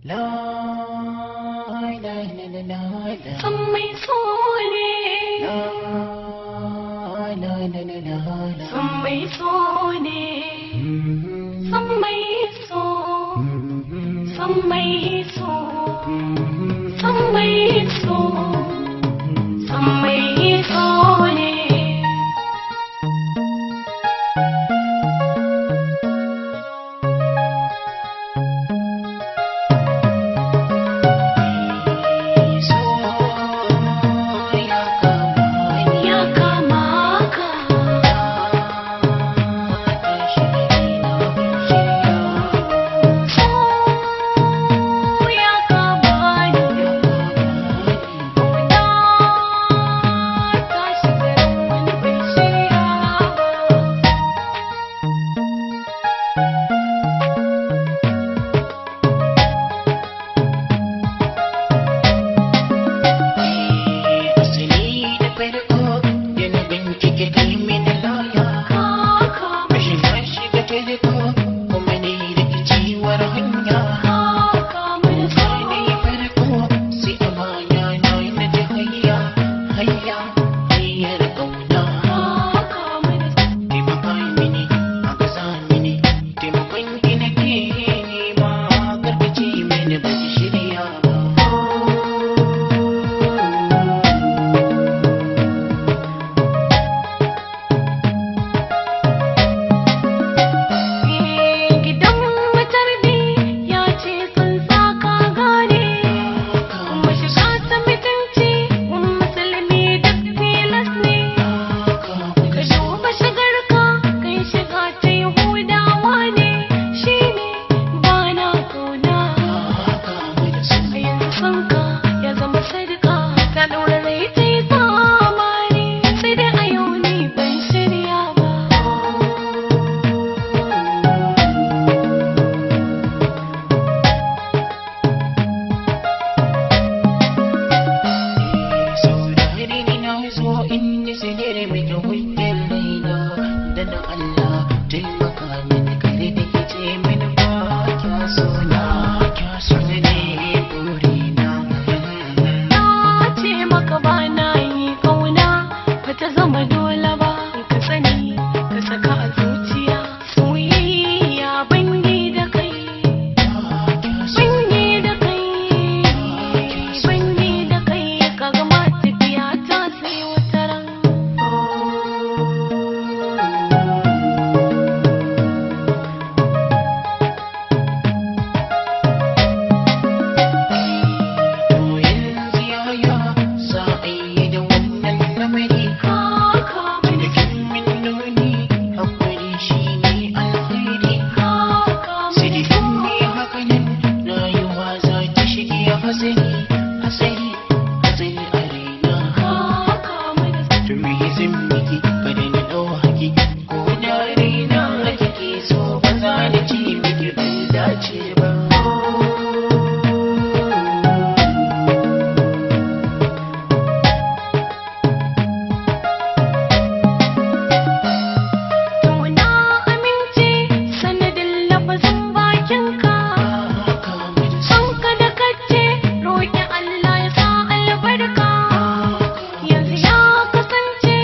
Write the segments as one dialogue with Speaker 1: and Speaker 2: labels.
Speaker 1: La la la la la la.
Speaker 2: San mai so ne.
Speaker 1: La la la la la la.
Speaker 2: San mai so ne. San mai so. San mai so. San mai so. San mai so ne. Ya kama ka. So ya kama ni. Na tashi garin wani bai shirya ba.
Speaker 1: Asali da farko da na bincike kai mini laya.
Speaker 2: Ka kama
Speaker 1: Rashin tashi da farko kuma ne rikiciwar hanya.
Speaker 2: ka kama da so.
Speaker 1: Ni farko sai a baya na yi na ji hayya hayya hayyar ƙauna.
Speaker 2: Ka kama da so.
Speaker 1: Taimaka mini a gaza mini taimakon ki nake nema karkace mini ba ki shirya ba.
Speaker 2: Gidan matarbi ya ce sun saka gane. Kuma shiga ta mutunci musulmi duk tilas ne. Ka duba shigarka kai shiga ta Yahudawa ne. Shi ne ba na kauna. A yanzu sanka ya zama sadaka ta ɗaura rai ta yi tsamani. Sai dai a yau ni ban shirya ba.
Speaker 1: Saurare ni na zo in yi sinere mai hujjar raina da na Allah taimaka mini kare da ke ce mini ba kya so na kya so ne burina.
Speaker 2: Na ce maka ba na yi kauna ba ta zama dole ba. Ka sani ka saka a zuciya soyayya ban yi da kai. Ban yi da kai, ban yi da kai ka gama tafiya ta sai wata ran.
Speaker 1: To yanzu yaya za a yi da wannan lamari?
Speaker 2: Ka kama da
Speaker 1: Cinikin min nuni hakuri shi ne alkhairi.
Speaker 2: ka kama
Speaker 1: Sai dai in ne haka nan rayuwa za ta shige hasari hasari hasari a raina.
Speaker 2: ka kama da
Speaker 1: To me zan miki kada na ɗau haki ko da raina kike so ba za na ci miki ban dace ba.
Speaker 2: To na amince sanadin lafazin bakinka. Son ka da kace roƙi Allah ya sa albarka. Yanzu ya kasance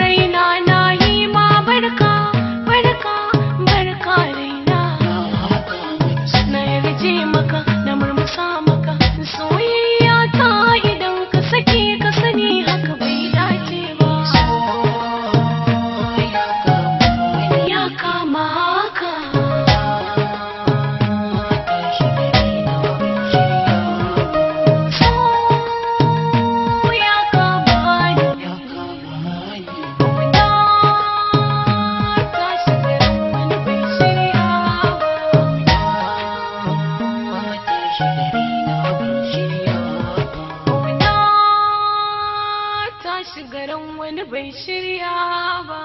Speaker 2: raina na yi ma barka, barka, barka raina. Na yarje maka, na murmusa maka, soyayya ta idan ka sake ka sani haka bai dace ba. Ya kama haka. So ya kama ni. Na tashi garin wani bai shirya ba. Na tashi garin wani bai shirya ba.